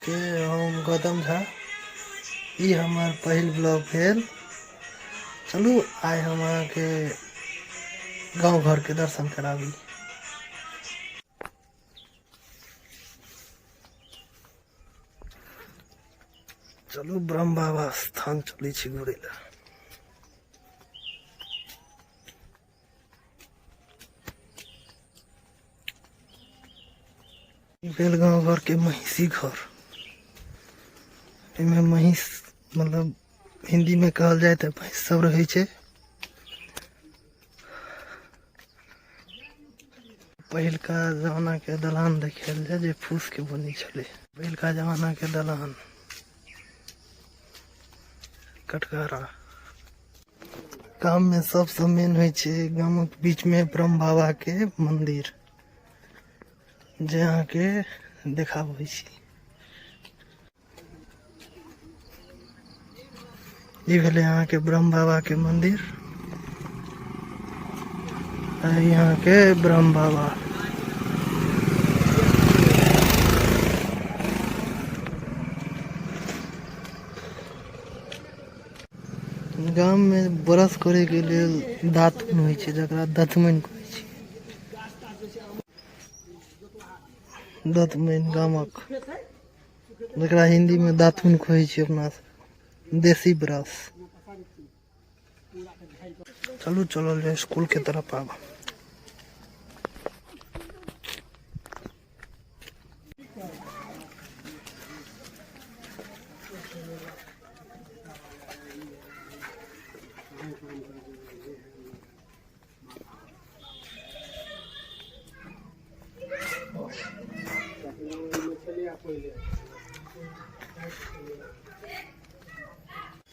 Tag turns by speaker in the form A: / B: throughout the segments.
A: के हम गौतम झा। ई हमर पहिल ब्लॉग भेल। चलू आइ हम अहाँके गाँव घरके दर्शन कराबी। चलू ब्रह्म बाबा स्थान चलै छी घुरै लए। भेल गाँव घरके महिषी घर। एहिमे महिष, मतलब हिन्दीमे कहल जाय तऽ भैंस सब रहै छै। पहिलका जमानाके दलान देखायल जाय जे फूसके बनै छलै। पहिलका जमानाके दलान कटघरा। गाममे सबसँ मेन होइ छै गामक बीचमे ब्रह्म बाबाके मन्दिर, जे अहाँके देखाबै छी। ई भेलै अहाँके ब्रह्म बाबाके मन्दिर। आ ई अहाँके ब्रह्म बाबा। गाममे ब्रश करैके लेल दातुन होइ छै, जकरा दतमनि कहै छै। दतमनि गामक, जकरा हिन्दीमे दातुन कहै छै अपना सब, देसी ब्रश। चलू चलल जाय स्कूल के तरफ। आब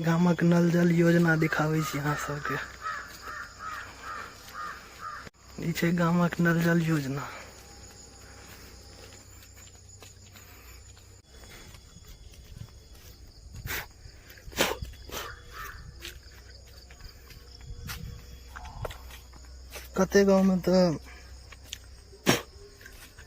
A: गामक नल जल योजना दिखाबै छी अहाँ सबके। ई छै गामक नल जल योजना। कते गाँवमे तऽ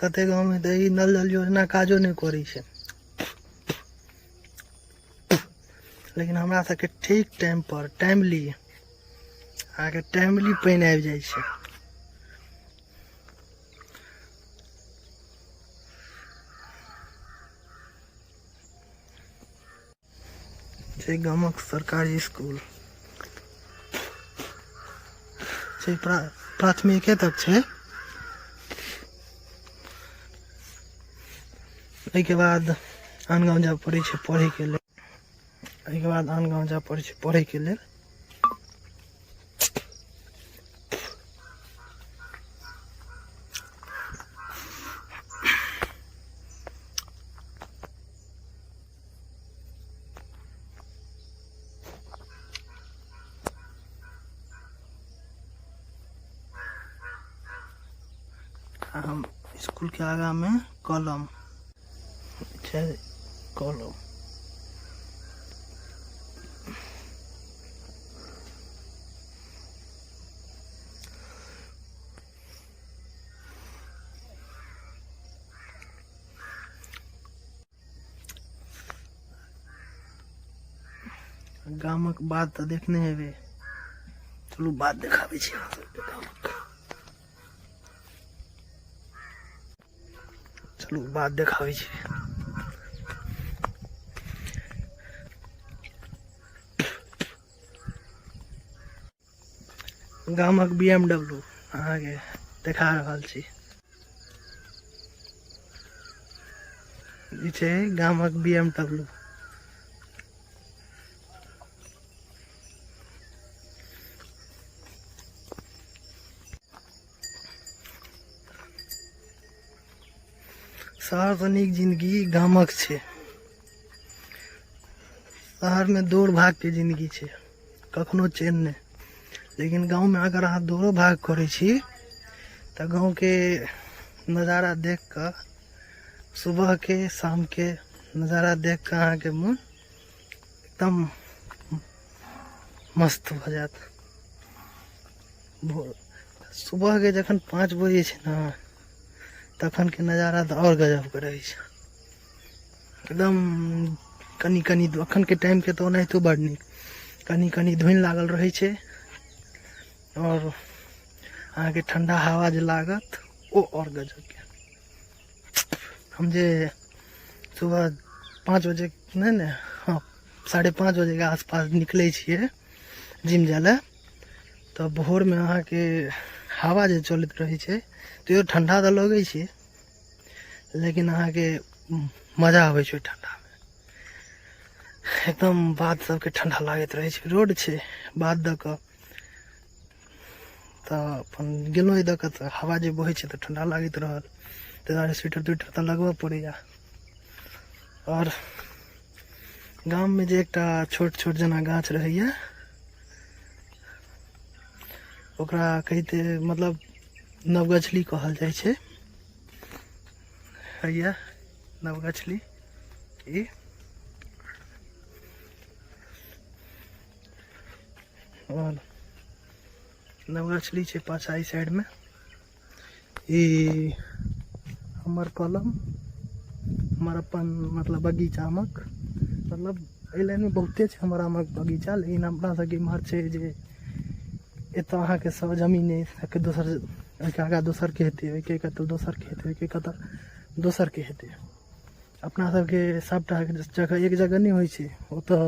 A: कते गाँवमे तऽ ई नल जल योजना काजो नहि करै छै, लेकिन हमरा सबके ठीक टाइम पर टाइमली अहाँके टाइमली पानि आबि जाइ छै। छै गामक सरकारी स्कूल छै, प्राथमिके तक छै। एहिके बाद आन गाँव जाय पड़ै छै पढ़ैके लेल। एहिके बाद आन गाँव जाय पड़ै छै पढ़ैके लेल। हम स्कूल के आगा में कलम छै, कलम। गामक बात तऽ देखने हेबै। चलू बात देखाबै छी अहाँ सबके गामक। चलू बात देखाबै छी। गामक बी एम डब्लू अहाँके देखा रहल छी। ई छै गामक बी एम डब्लू। शहरसँ नीक जिन्दगी गामक छै। शहरमे दौड़ भागके जिन्दगी छै, कखनो चैन नहि। लेकिन गाँवमे अगर अहाँ दौड़ो भाग करै छी तऽ गाँवके नजारा देख कऽ, सुबहके शामके नजारा देख कऽ अहाँके मोन एकदम मस्त भऽ जायत। भोर सुबहके जखन 5 बजै छै ने, तखनके नजारा तऽ आओर गजबके रहै छै। एकदम कनि कनि एखनके टाइमके तऽ ओनाहितो बड़ नीक कनि कनि धुनि लागल रहै छै आओर अहाँके ठण्डा हवा जे लागत ओ आओर गजबके। हम जे सुबह 5 बजे नहि नहि हँ 5:30 बजेके आसपास निकलै छियै जिम जाय लए, तऽ भोरमे अहाँके हवा जे चलैत रहै छै तैयो ठण्डा तऽ लगै छै, लेकिन अहाँके मजा आबै छै ओहि ठण्डामे। एकदम बाध सबके ठण्डा लागैत रहै छै। रोड छै बाध दऽ कऽ, तऽ अपन गेलहुँ एहि दऽ कऽ, तऽ हवा जे बहै छै तऽ ठण्डा लागैत रहल, ताहि दुआरे स्वेटर त्वेटर तऽ लगबऽ पड़ैए। आओर गाममे जे एकटा छोट छोट जेना गाछ रहैए, ओकरा कहिते मतलब नवगछली कहल जाइ छै। हैया नवगछली ई। आओर नवगछली छै पाछा एहि साइडमे। ई हमर कलम, हमर अपन मतलब बगीचा आमक, मतलब एहि लाइनमे बहुते छै हमर आमक बगीचा, लेकिन अपना सबके इम्हर छै जे एतऽ अहाँके सब जमीन अछि, दोसर ओहिके आगाँ दोसरके हेतै, ओहिके कतौ दोसरके हेतै, ओहिके कतऽ दोसरके हेतै। अपना सबके सबटा जगह एक जगह नहि होइ छै। ओतऽ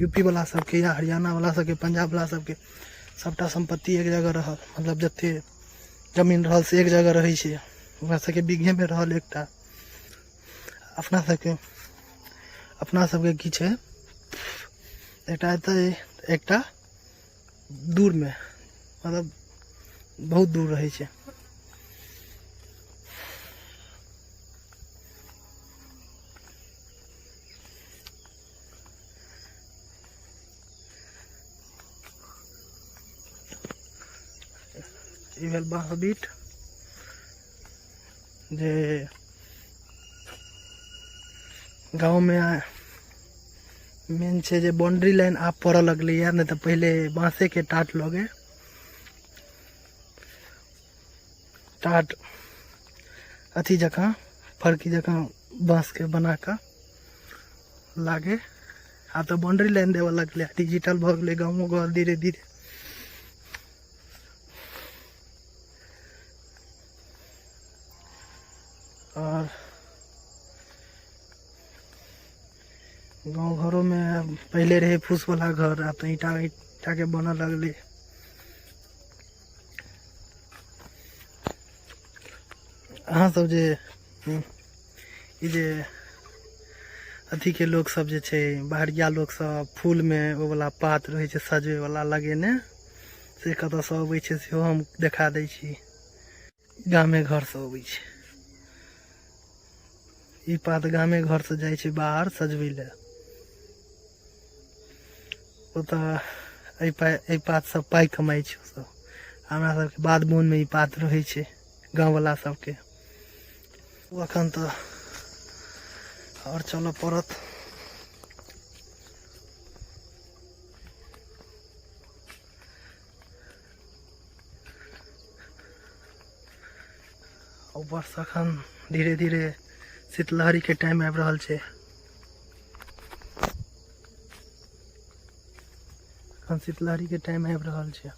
A: यू पी वला सबके या हरियाणा वला सबके, पंजाब वला सबके सबटा सम्पत्ति एक जगह रहल, मतलब जते जमीन रहल से एक जगह रहै छै, ओकरा सबके बीघेमे रहल एकटा। अपना सबके की छै, एकटा एतऽ एकटा दूरमे, मतलब बहुत दूर रहै छै। ई भेल बाँस बीट जे गाँवमे मेन छै जे बाउंड्री लाइन आब पड़ऽ लगलैए, नहि तऽ पहिले बाँसेके टाट लगे टाट अथी जकाँ फरकी जकाँ बाँसके बना कऽ लागे। आब तऽ बाउंड्री लाइन देबऽ लगलै, डिजिटल भऽ गेलै गाँवो घर धीरे धीरे। आओर गाँव घरोमे पहिले रहै फूसवला घर, आब तऽ ईंटा ईंटाके बनऽ लगलै। अहाँ सब जे ई जे अथीके लोक सब जे छै, बाहरिया लोक सब फूलमे ओ वला पात रहै छै सजबै वला लगेने, से कतऽसँ अबै छै सेहो हम देखा दै छी। गामे घरसँ अबै छै ई पात, गामे घरसँ जाइ छै बाहर सजबै लए। ओतऽ एहि पातसँ पाइ कमाइ छै ओसभ। हमरा सबके बाध बोनमे ई पात रहै छै गाँववला सबके। एखन तऽ आओर चलऽ पड़त। ऊपरसँ एखन धीरे धीरे शीतलहरीके टाइम आबि रहल छै। एखन शीतलहरीके टाइम आबि रहल छै,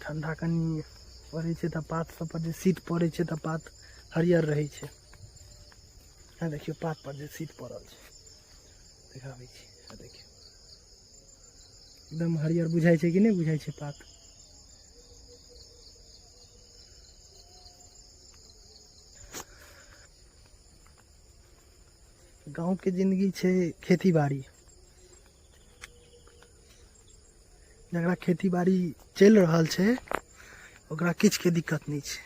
A: ठंडा कनि पड़ै छै तऽ पात सब पर जे शीत पड़ै छै तऽ पात हरियर रहै छै। आ देखियौ पात पर जे शीत पड़ल छै, देखाबै छी। आ देखियौ एकदम हरियर बुझाइ छै कि नहि बुझाइ छै पात? गाँवके जिन्दगी छै खेती बाड़ी। जकरा खेती बाड़ी चलि रहल छै ओकरा किछुके दिक्कत नहि छै।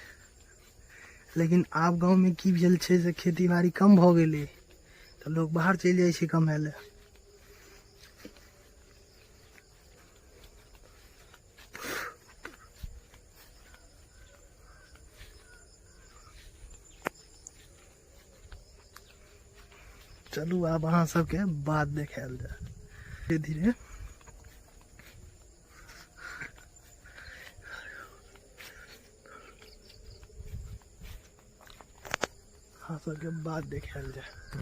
A: लेकिन आब गाँवमे की भेल छै से खेती बाड़ी कम भऽ गेलै तऽ लोक बाहर चलि जाइ छै कमाइ लए। चलू आब अहाँ सबके बात देखायल जाय धीरे धीरे। अहाँ सबके बात देखायल जाय।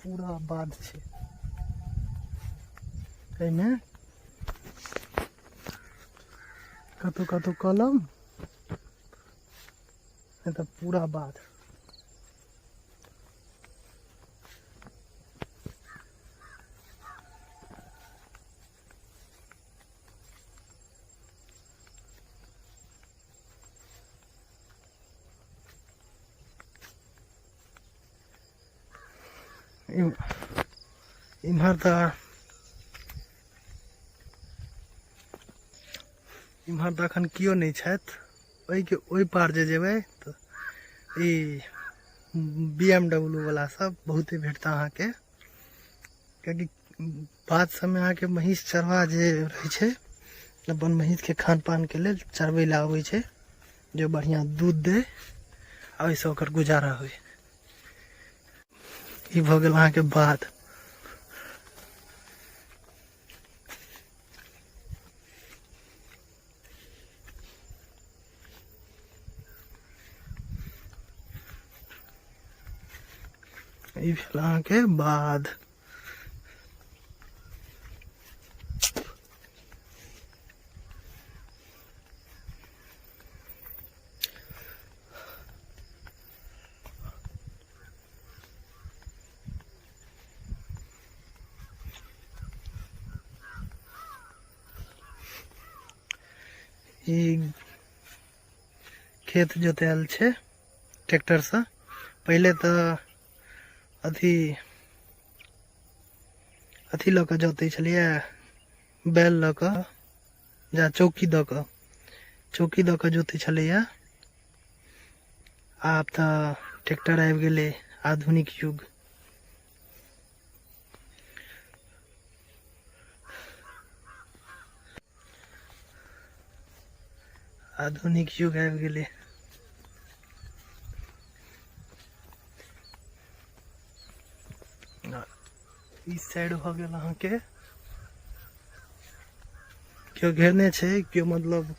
A: पूरा बाध छै एहिमे, कतौ कतौ कलम नहि तऽ पूरा बाध। इम्हर तऽ एखन केओ नहि छथि। ओहिके ओहि पार जे जेबै तऽ ई बी एम डब्लू वाला सब बहुते भेटता अहाँके, कियाकि बाध सबमे अहाँके महींस चरवा जे रहै छै, अपन महींसके खान पानके लेल चरबै लए अबै छै, जे बढ़िआँ दूध दै आ ओहिसँ ओकर गुजारा होइ। ई भऽ गेल अहाँके बाध। ई भेल अहाँके बाध। ई खेत जोतायल छै ट्रैक्टरसँ। पहिले तऽ अथी अथी लऽ कऽ जोतै छलियै, बैल लऽ कऽ, जा चौकी दऽ कऽ, चौकी दऽ कऽ जोतै छलैए। आब तऽ ट्रैक्टर आबि गेलै, आधुनिक युग। आधुनिक युग आबि गेलै। ई साइड भऽ गेल अहाँके, केओ घेरने छै, केओ मतलब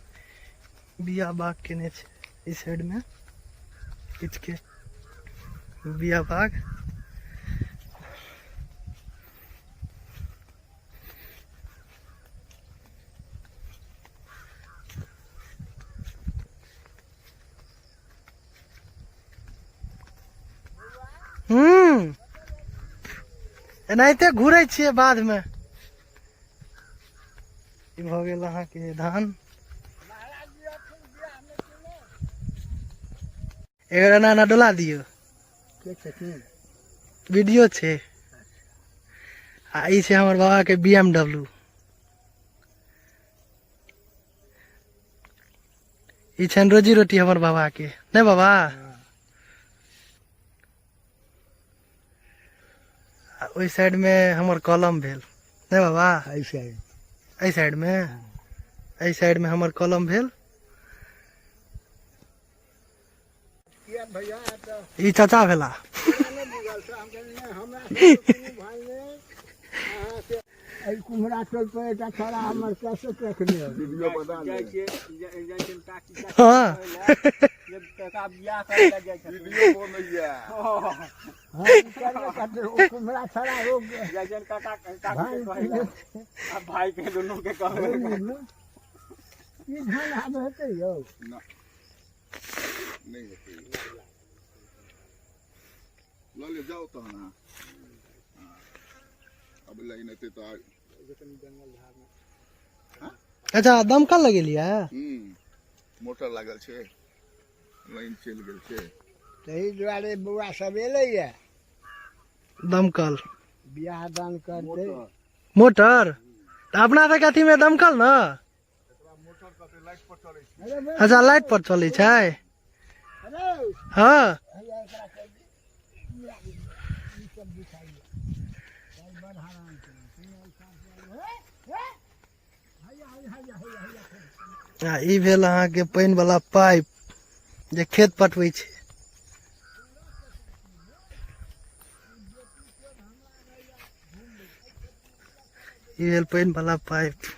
A: बिया बाग केने छै। ई साइड में किछुके बिया बाग। एनाहिते घुरै छियै बाधमे। ई भऽ गेल अहाँके धान। एकर एना एना डोला दियौ।
B: के छथिन?
A: वीडियो छै। आ ई छै हमर बाबा के बी एम डब्लू। ई छनि रोजी रोटी हमर बाबा के, नहि बाबा? आ ओहि साइड में हमर कलम भेल, नहि बाबा?
B: एहि साइड।
A: एहि साइड में, एहि साइड में हमर कलम भेल।
B: किया भैया तऽ
A: ई चाचा भेला।
B: नहि बुझल छै, हम कहलियै, नहि, हमरा सबके कोनो भाय नहि। अहाँके एहि कुम्हरा टोल पर एकटा छौड़ा हमर कैसेट रखने अछि।
C: वीडियो बना ले।
A: हाँ।
C: वीडियो बनैया।
B: हँ, ई करबे करतै, ओ कुम्हरा छौड़ा ओ भाय
D: भाई के दुनू के कहबै।
B: ई धान आब हेतै यौ?
C: ना, नहि हेतै। लऽ ले जाउ तहन अहाँ। अब लाइन एतै तऽ
A: अच्छा, दमकल लगेलियै?
C: मोटर लागल छै, लाइन चलि गेल छै।
B: ताहि दुआरे बौआ सब एलैया।
A: दमकल
B: बियाह दान करतै।
A: मोटर तऽ अपना सबके अथी में दमकल ने।
C: मोटर कहतै लाइन। लाइट पर चलै छै।
A: अच्छा, लाइट पर चलै छै। हँ, आ ई भेल अहाँके पानि वाला पाइप जे खेत पटबै छै। ई भेल पानि वाला पाइप।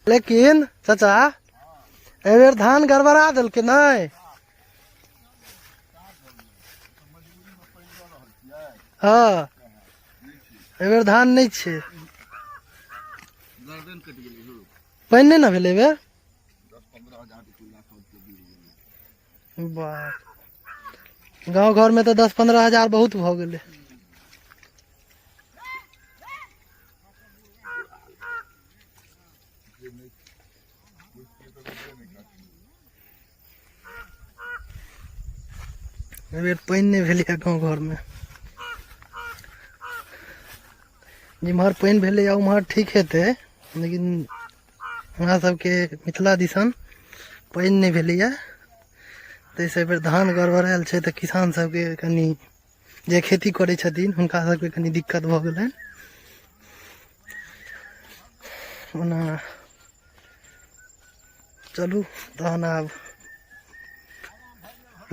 A: लेकिन चाचा, एहिबेर धान गड़बड़ा देलकै नहि? हँ, एहिबेर धान नहि छै।
C: गर्दन कटि गेलै हौ।
A: पानि नहि ने भेलै एहिबेर।
C: 10-15 हजार रुपैआ सबके गिर गेलै।
A: बाप, गाँव घरमे तऽ 10-15 हजार बहुत भऽ गेलै।
C: जे नहि बुझतियै तऽ रोपबे नहि करतियै।
A: एहिबेर पानि नहि भेलैए गाँव घरमे। जिम्हर पानि भेलैए उम्हर ठीक हेतै, लेकिन हमरा सबके मिथिला दिसन पानि नहि भेलैए, ताहिसँ एहिबेर धान गड़बड़ायल छै। तऽ किसान सबके कनि, जे खेती करै छथिन हुनका सबके कनि दिक्कत भऽ गेलनि। ओना चलू तहन आब।